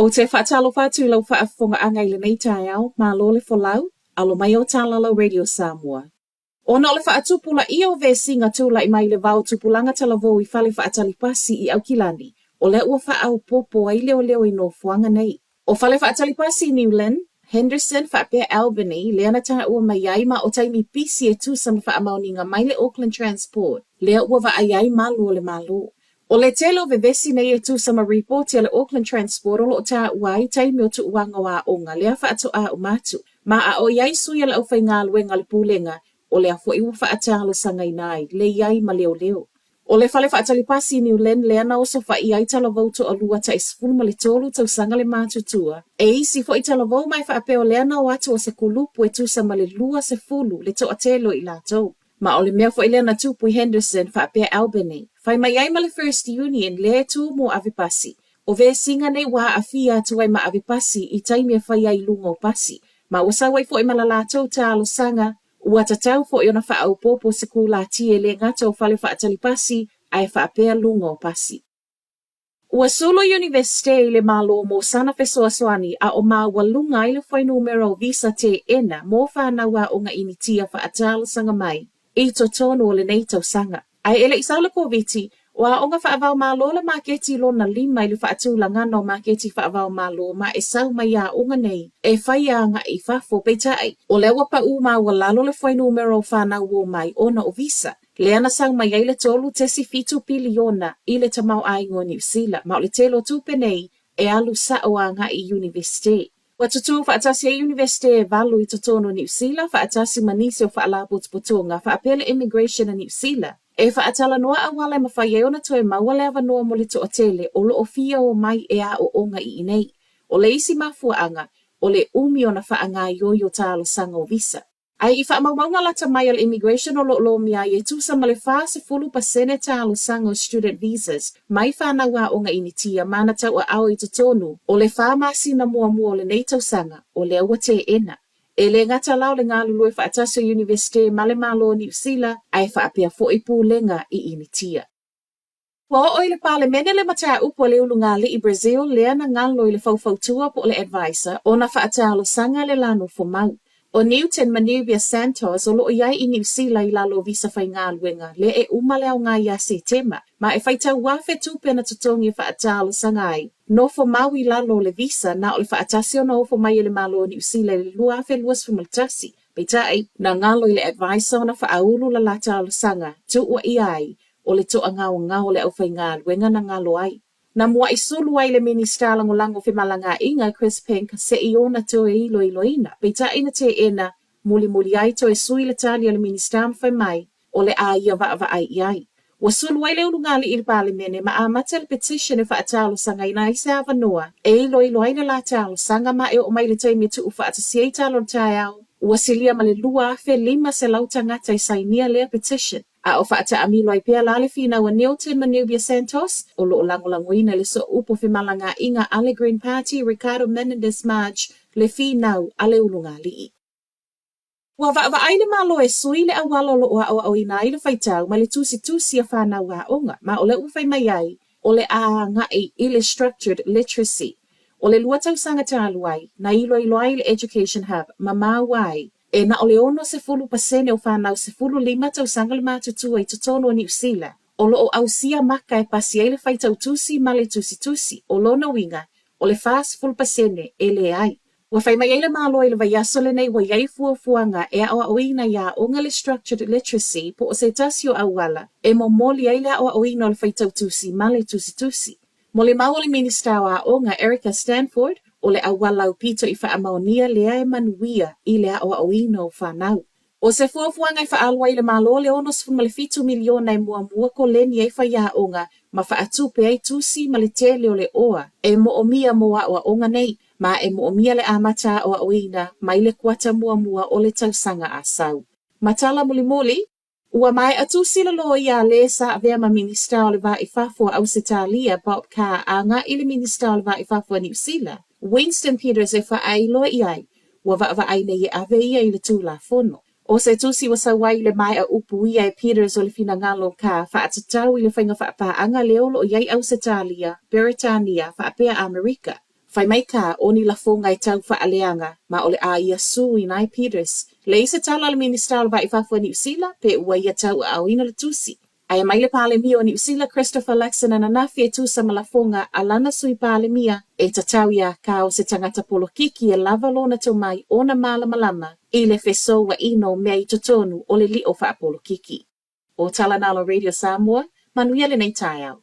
Ou te faatalofa atu i lau faafofogaaga i lenei taeao, malo le folau, alo mai o Talalau Radio Samoa. Ona o le faatupulaia o vesiga tulai mai i le vao tupulaga talavou i fale faatali pasi i Aukilani, o lea ua faaopoopo ai leoleo i nofoaga nei. O fale faatali pasi i New Lynn, Henderson faapea Albany lea na taua mai ai ma o taimi pisi e tusa ma faamaoniga mai le Auckland Transport lea ua vaai ai malu o le Malo. O le tele o vevesi nei e tusa ma ripoti a le Auckland Transport o lo o taua ai taimi o tuuaga o aoga lea faatoa uma atu ma a o i ai sui a le aufaigaluega a le Pulega o lea foi ua faatalosagaina ai le i ai ma leoleo. O le fale faatali pasi i New Lynn lea na osofai ai talavou toalua tai 13 tausaga le matutua. E isi foi talavou ma e faapea o lea na o atu o se kulupu e tusa ma le 20 le toatele o i latou. Ma o le mea foi lea na tupu i Henderson faapea Albany. Fai mai ai ma le First Union lea e tu mo avepasi. O vesiga nei ua aafia atu ai ma avepasi i taimi e fai ai i luga o pasi. Ma ua sau ai foi ma la latou talosaga Ua tatau foi ona faaopoopo se kulati e le gata o fale faatali pasi ae faapea luga o pasi. Ua sulu Iunivesite i le Malo mo sana fesoasoani a o maualuga ai le fuainumera o visa teena mo fanau aoga Initia faatalosaga mai i totonu o lenei tausaga. Ae e le i sau le Koviti, o aoga faava-o-Malo le maketi lona lima i le faatulagana o maketi faava-o-Malo ma e sau mai aoga nei e fai agai i fafo. Peitai, o lea ua paʻū maualalo le fuainumera o fanau ua omai ona o visa, lea na sau mai ai le 3.7 piliona i le tamaoaiga o Niu Sila, ma o le tele o tupe nei e alu sao agai i Iunivesite. Ua tutū faatasi ai Iunivesite e valu i totonu o Niu Sila faatasi ma nisi o faalapotopotoga faapea le Immigration a Niu Sila e faatalanoa auala e mafai ai ona toe maua le avanoa mo le toatele o lo o fia omai e aooga i inei. O le isi mafuaaga, o le umi ona faagaoioi o talosaga o visa. Ae i faamaumauga lata mai a le Immigration o lo o lomia ai e tusa ma le 40% talosaga o student visas mai fanau aoga Initia ma na tauaao i totonu o le fa masina muamua o lenei tausaga, o lea ua teena. E le gata la o le galulue faatasi o Iunivesite ma le Malo o Niu Sila ae faapea foi pulega i Initia. Ua oo i le Palemene le mataupu a le ulugalii Brazil lea na galo i le faufautua po o le advisor ona faatalosaga le la nofomau. O Newton Manubia Santos o lo o i ai i Niu Sila i lalo o visa faigaluega lea e uma le aoga ia Setema ma e faitau afe tupe na totogi e faatalosaga ai nofomau i lalo o le visa na o le faatasi ona ofo mai e le Malo o Niu Sila i le 2021. Peitai, na galo i le advisor ona faaulu la la talosaga tuua ʻia ai o le toagaogao o le aufaigaluega na galo ai. Na muaʻi sulu ai le Minisita Lagolago o Femalagaaiga Chris Penk seʻi ona toe iloiloina, peitai na teena mulimuli ai toe sui le tali a le Minisita ma fai mai o le a ia vaavaai i ai. Ua sulu ai le ulugalii i le Palemene ma amata le petition e faatalosagaina ai se avanoa e iloilo ai le la talosaga ma e oo mai le taimi e tuu faatasi ai tala o le taeao, ua silia ma le 2,500 tagata i sainia lea petition. A o faataamilo ai pea la le finau a Nilton Manubia Santos, o lo o lagolagoina i le sooupu o femalagaaiga a le Green Party Ricardo Menendez March le finau a le ulugalii. Ua vaavaai le Malo e sui le auala o lo o aoaoina ai le faitau ma le tusitusi a fanau aoga, ma o lea ua fai mai ai, o le a agai i le structured literacy. O le lua tausaga talu ai, na iloilo ai le Education Hub ma maua ai, e na o le 60% o fanau 15 tausaga le matutua i totonu o Niu Sila o lo o ausia maka e pasi ai le faitau tusi ma le tusitusi, o lona uiga, o le 40% e leai. Ua fai mai ai le Malo i le vaiaso lenei ua i ai fuafuaga e aoaoina i aoga le Structured Literacy po o se tasi o auala e momoli ai le aoaoina o le faitau tusi ma le tusitusi. Molimau o le Minisita o Aoga Erica Stanford, o le auala aupito i faamaonia lea e manuia i le aoaoina o fanau. ʻO se fuafuaga e faaalu ai le Malo le 67 miliona e muamua koleni ai faiaoga ma faatupe ai tusi ma le tele o le oa e moomia mo aoaoga nei, ma e moomia le amata aoaoina mai le kuata muamua o le tausaga a sau. Ma tala mulimuli, ua maea tusi le loia a le sa avea ma Minisita o le Va i Fafo a Ausetalia, Bob Carr, agai i le Minisita o le Va i Fafo a Niu Sila, Winston Peters e faaailoa i ai, ua vaavaai nei e ave ia i le Tulafono. ʻO se tusi ua sau ai i le maea upu ia e Peters o le finagalo o Carr faatatau i le faiga faapaaga lea o lo o i ai Ausetalia, Beretania faapea Amerika. Fai mai kā, o ni lafoga e tau faaleaga, ma o le a ia sue i nai Peters. Leai se tala a le Minisita o le Va i Fafo a Niu Sila pe ua ia tauaaoina le tusi. Ae aumai le Palemia o Niu Sila Christopher Luxon ananafi e tusa ma lafoga a lana Sui Palemia e tatau iā kā o se tagata polokiki e lava lona tomai ona malamalama i le fesouaina o mea i totonu o le lio faapolokiki. O tala na a la Radio Samoa, manuia lenei taeao.